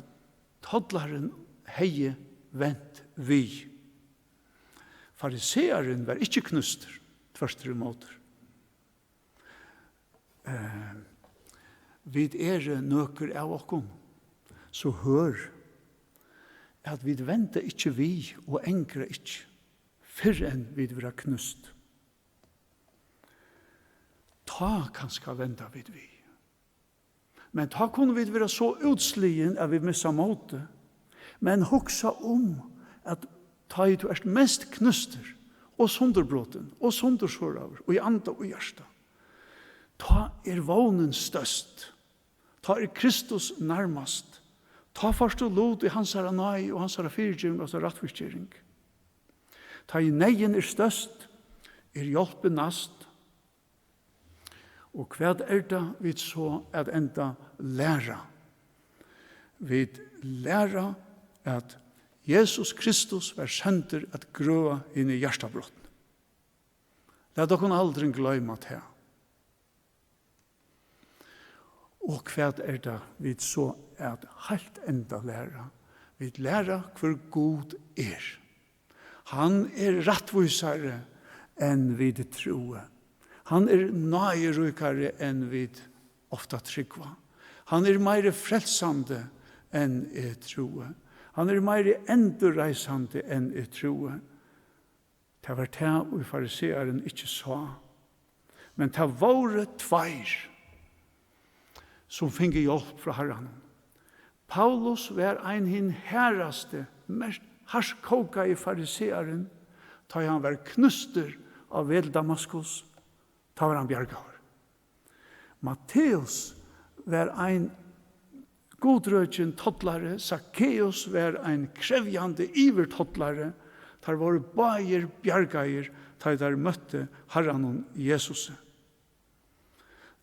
tollarin hevði vent við. Farisearin var ikki knústur, tvørturímóti. Eh, vit eru, nøkur av okkum, so hørð, at vit venda ikki við og angra ikki, fyrr enn vit verða knúst. Tá kanska venda vit við. Men tá kunnu vit vera so útsligin, at vit missa mótið. Men hugsa um, at tá ið tú ert mest knústur og sundurbrotin og sundursárður í anda og hjarta, tá er vónin størst. Tá er Kristus nærmast. Tá fært tú lut í hansara náði og hansara fyrigeving og hansara rættvísgering. Tá ið neyðin er størst, er hjálpin næst. Og hvat er tað, vit so at enda læra? Vit læra, at Jesus Kristus var sendur at grøða hini hjartabrotnu. Lat okkum aldrin gloyma tað. Og hvat er tað, vit so at heilt enda læra? Vit læra, hvør Gud er. Hann er rættvísari, enn vit trúðu. Hann er náðiríkari, enn vit ofta trúgva. Hann er meiri frelsandi, enn eg trúði. Hann er meiri endurreisandi, enn eg trúði. Tað var tað, ið farisearin ikki sá. Men tað vóru tveir, sum fingu hjálp frá Harranum. Paulus var ein hin harðasti, mest harðkókaði farisearin, tá ið hann var knústur á veg til Damaskus, tá var hann bjargaður. Matteus var ein gudrøkin tollari, Sakkeus var ein krevjandi yvirtollari. Teir vóru báðir bjargaðir, tá ið teir møttu Harranum Jesusi.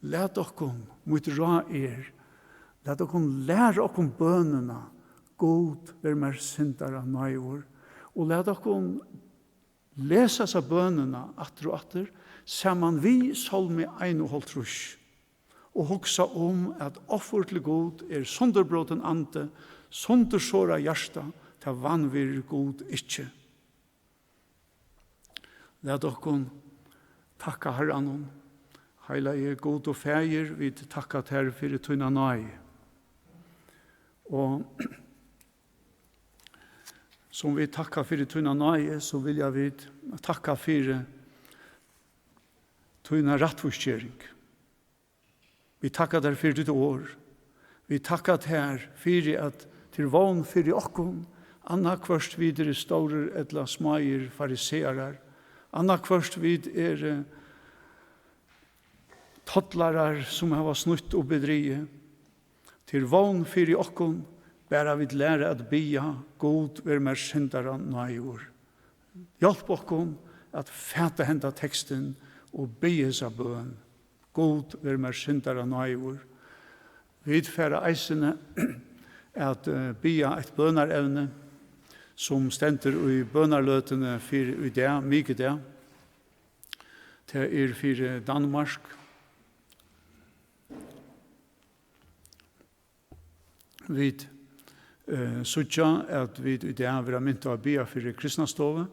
Lat okkum, mítt ráð er, lat okkum læra okkum bønina: Gud, ver mær syndara náðigur. Og lat okkum lesa hasa bønina aftur og aftur, saman við Sálmi einoghálvtrýss, og hugsa um, at offur til Gud er sundurbrotin andi, sundursárað hjarta, tað vanvirðir Gud ikki. Lat okkum takka Harranum. Heilagi Gud og Faðir, vit takka tær fyri tína náði. Og sum vit takka fyri tína náði, so vilja vit takka fyri tína rættvísgering. Vit takka tær fyri títt orð. Vit takka tær fyri, at tað er vón fyri okkum, annaðhvørt vit eru stórir ella smáir farisearar, annaðhvørt vit eru Tollarar, sum hava snýtt og bedrigið. Tað er vón fyri okkum, bara vit læra at biðja: Gud, ver mær syndara náðigur. Hjálp okkum at fata henda tekstin og biðja hesa bøn: Gud, ver mær syndara náðigur. Vit fara eisini at, eh, biðja eitt bønarevni, sum stendur í bønarløtuni fyri í dag, mikudag. Tað er fyri Danmark. Vit, eh, síggja, at vit í dag verða mint á at biðja fyri Kristnastovu,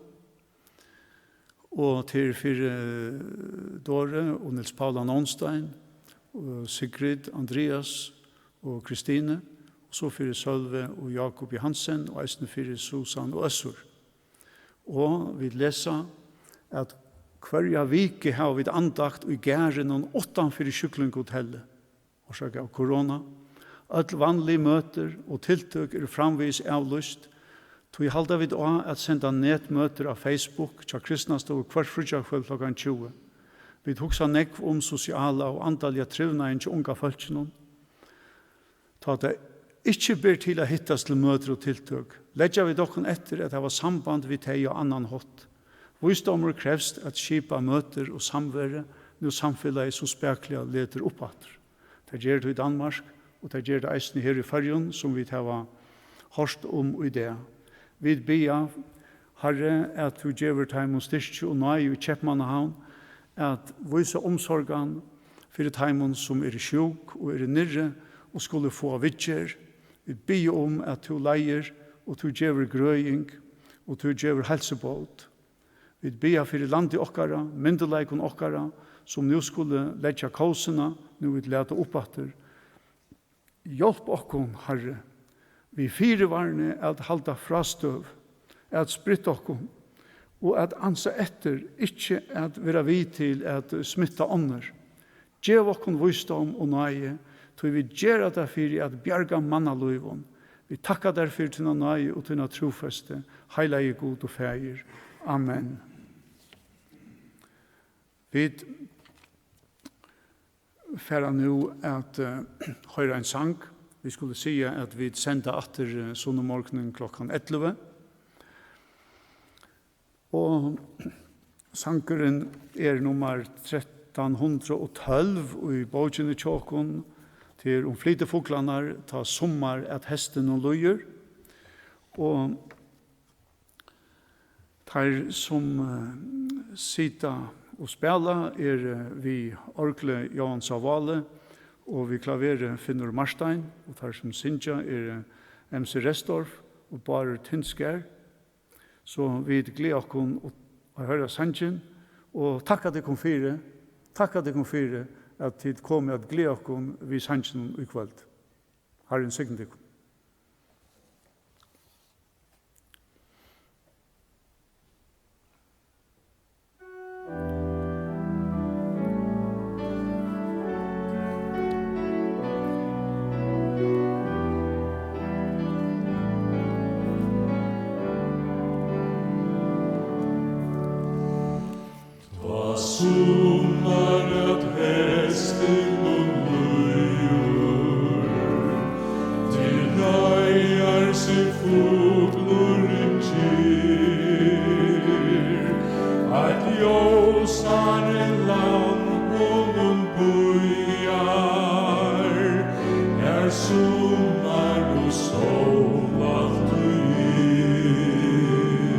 og tað er fyri, eh, Dore og Niels Paula Nonstein, og Sigrid, Andreas og Kristine, og so fyri Sølvi og Jakob Johansen, og eisini fyri Susan og Øssur. Og vit lesa, at hvørja viku hava vit andakt í garðinum uttan fyri Sjúklingahotelið, orsakað av korona. Øll vanlig møtir og tiltøk eru framvegis avlýst, tí halda vit á at senda netmøtir á Facebook hjá Kristnastovu hvørt fríggjakvøld klokkan tjúgu. Vit hugsa nógv um sosiala og andaliga trivnaðin hjá unga fólkinum. Tá tað ikki ber til at hittast til møtir og tiltøk, leggja vit okkum eftir at hava samband við tey á annan hátt. Vísdómur krevst at skipa møtir og samveru, nú samfelagið so spakuliga letur upp aftur. Tað ger tað í Danmark, og tað ger tað eisini her í Føroyum, sum vit hava hoyrt um í dag. Vit biðja, Harri, at tú gevur teimum styrki og náði í Keypmannahavn at vísa umsorgan fyri teimum, sum eru sjúk og eru niðri og skulu fáa viðgerð. Vit biðja um, at tú leiðir og tú gevur grøðing og tú gevur heilsubót. Vit biðja fyri landi okkara, myndugleikum okkara, sum nú skulu leggja kósina, nú vit lata upp aftur. Hjálp okkum, Harri, við fyrivarni at halda frástøðu, at spritta okkum og at ansa eftir, ikki at vera við til at smitta onnur. Gev okkum vísdóm og náði, tí vit gera tað fyri at bjarga mannalívom. Vit takka tær fyri tína náði og tína trúfesti, heilagi Gud og Faðir. Amen. Vit fara nú at, eh, hoyra ein sang. Vit skulu siga, at vit senda aftur, eh, sunnumorgunin klokkan ellivu. Og sangurin er nummar trettan hundrað og tólv í bókini hjá okkum. Tað er um flytufuglarnar, tá summar at hestinum líður. Og teir, sum, eh, sita og spæla, er, eh, við orgli Jóansar Váli og við klaveri Finnur Marstein, og teir, sum syngja, er, eh, M C Restorff og Bárður Tindsgaard. So vit gleða okkum at hoyra sangin og takka tykkum fyri, takka tykkum fyri, at tit komu at gleða okkum við sanginum í kvøld. Harrin signi tykkum. Tá summar at hestinum líður, til reiðar seg fuglurin kyr, eitt ljósari lamb honum bíðar, har summar og sól altíð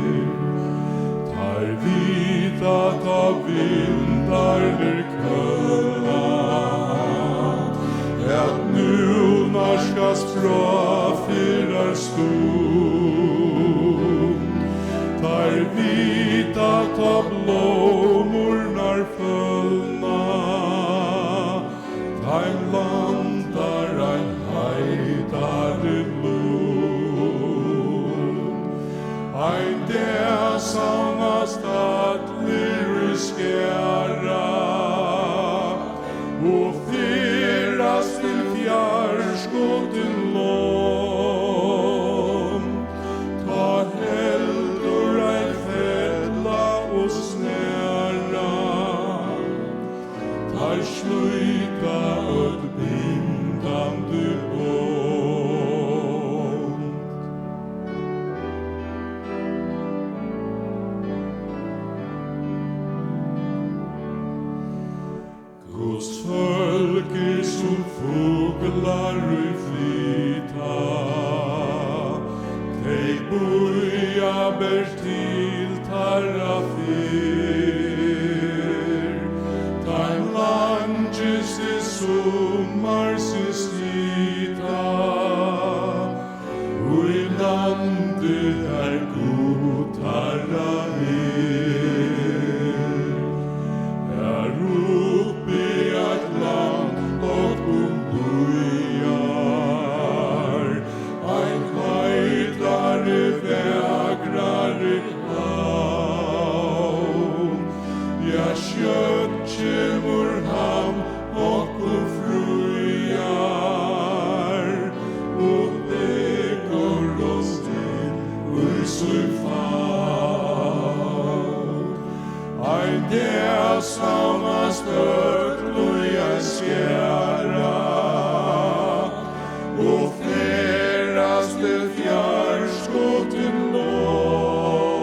er. Teir vita, tá vindarnir køla, at nú nærkast bráðferðarstund. Teir vita, tá blómurnar følna, teim landar ein heitari lund. Ein dag savnast allir í skara og ferðast til fjarskotin lond. Slíta øll bindandi bond. Guds fólk er sum fuglar, ið flyta, tey bíða bert til teirra ferð. Teim langist til summarsins hita, í landi, har Gud teirra er. Har uppi eitt land okkum bíðar, ein heitari, vakrari havn. Ja, skjótt kemur hann okkum fríar og tekur oss til í sín favn. Ein dag savnast øll í ein skara og ferðast til fjarskotin lond.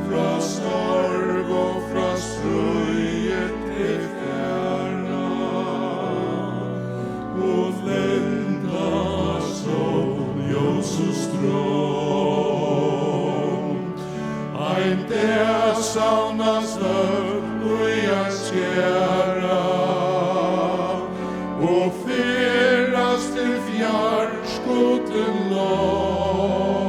Frá sorg og frá stríði tey fara og lenda á sól ljósum strond. Ein dag savnast øll í ein skara og ferðast til fjarskotin lond.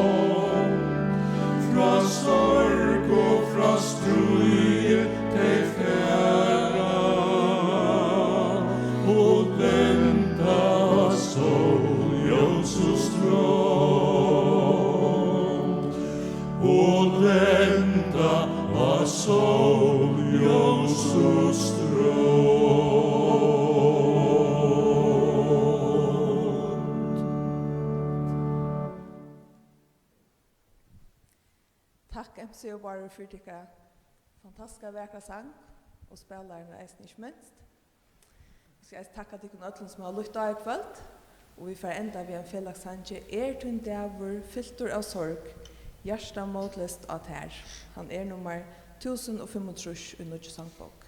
Frá sorg og frá stríði tey fara og lenda á sól ljósum strond. Og lenda á sól ljósum strond. Takk, M C og Bárður, fyri tykkara fantastiska, vakra sang, og spælararnar eisini, ikki minst. Eg skal eisini takka tykkum øllum, sum hava lytt á í kvøld, og vit fara at enda við ein felagssangi: Er tín dagur fyltur av sorg, hjartað mótleysur á tær. Hann er nummar túsund og fimmogtrýss í Nýggju Sangbók.